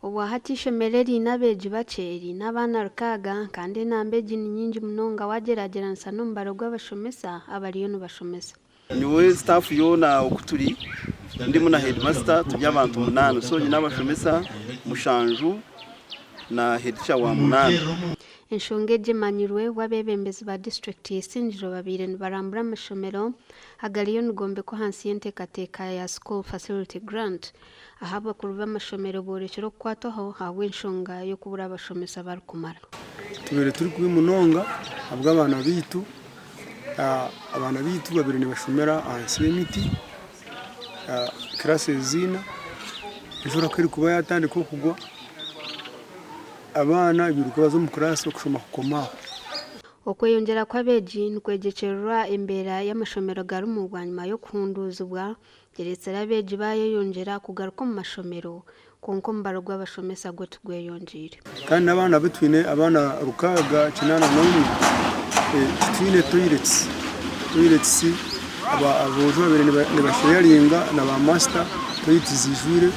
Obwahati eishomero eriine abeegi bakye riine abaana rukaaga kandi enamba egi ni nyingi munonga wagyeragyeranisa n'omubaro gw'abashomesa abariyo nibashomesa. Nyowe staff yoona oku turi ndimu na headmaster turi abantu munaana so nyine abashomesa mushanju na headteacher wa munaana. Enshonga egi emanyirwe obu abeebembezi ba disiturikiti ya Isingiro babaire nibarambura amashomero agariyo nigombekwa ahansi y'enteekateeka ya School Facility Grant ahu abakuru b'amashomero boorekire okukwatwaho ahabw'enshonga y'okubura abashomesa barikumara. Tubaire turi kubi munonga ahabw'abaana baitu. Abaana baitu babaire nibashomera ahansi y'emiti classes ina, enjura ku erikuba yatandika okugwa abaana bairuka baza omu class okushoma kukoma aho. Okweyongyera kw'abeegi nikwegyekyererwa embeera y'amashomero garimu bwanyima y'okuhunduuzibwa Kiretsire abeegi baayeyongyera kugaruka omu mashomero, kwonka omubaro gw'abashomesa gwo tigweyongyeire. Kandi n'abaana abu twine, abaana 681, titwine toilets. Toilets aboojo babaire nibasheyaringa na ba master, toilets ziijwire.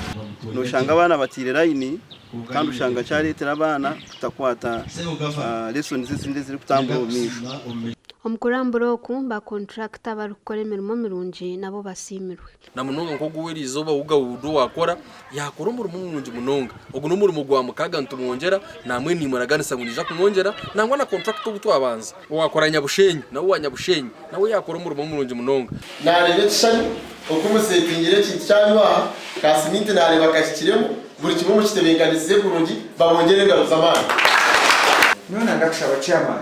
Noshanga abaana bataire layini kandi oshanga kyareetera abaana kutakwata lessons ezindi ezirikutambura omu maisho. Omu kurambura oku, ba kontrakita abarikukora emirimo mirungi nabo basiimirwe. Na munonga nk'ogu ow'eriizooba Uga Wudu owaakora, yaakora omurimo murungi munonga. Ogu n'omurimo gwa mukaaga nitumwongyera, naamwe nimuraganisa ngu niija kumwongyera, nangwa na kontrakita ou twabanza owaakora Nyabushenyi, nawe owa Nyabushenyi nawe yaakora omurimo murungi munonga. Naareeba ekishushani oku museetingire ekintu kyanyu aha, ka siminti naareeba kahikiremu, buri kimwe mukitebeekanisize kurungi, babongyere engaro z'amaani. Nyowe nanda kushaba chairman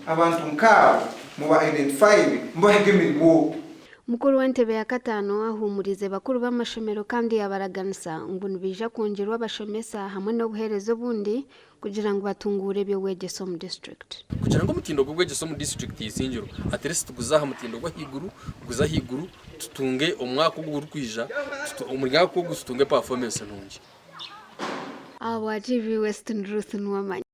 abantu nkaabo muba identifyinge mubahege emirimo. Mukuru w'entebe ya kataano ahuumuriize bakuru b'amashomero kandi yaabaraganisa ngu nibaija kwongyerwa abashomesa hamwe n'obuheereza obundi kugira ngu batunguure eby'obwegyese omu disiturikiti. Kugira ngu omutindo gw'obwegyese omu disiturikiti ya Isingiro at least guze aha mutindo gw'ahaiguru, guze ahaiguru tutunge omwaka ogu ogurikwija, omuri mwaka ogu tutunge performance nungi. Ahabwa TV West ndi Ruth Nuwamanya.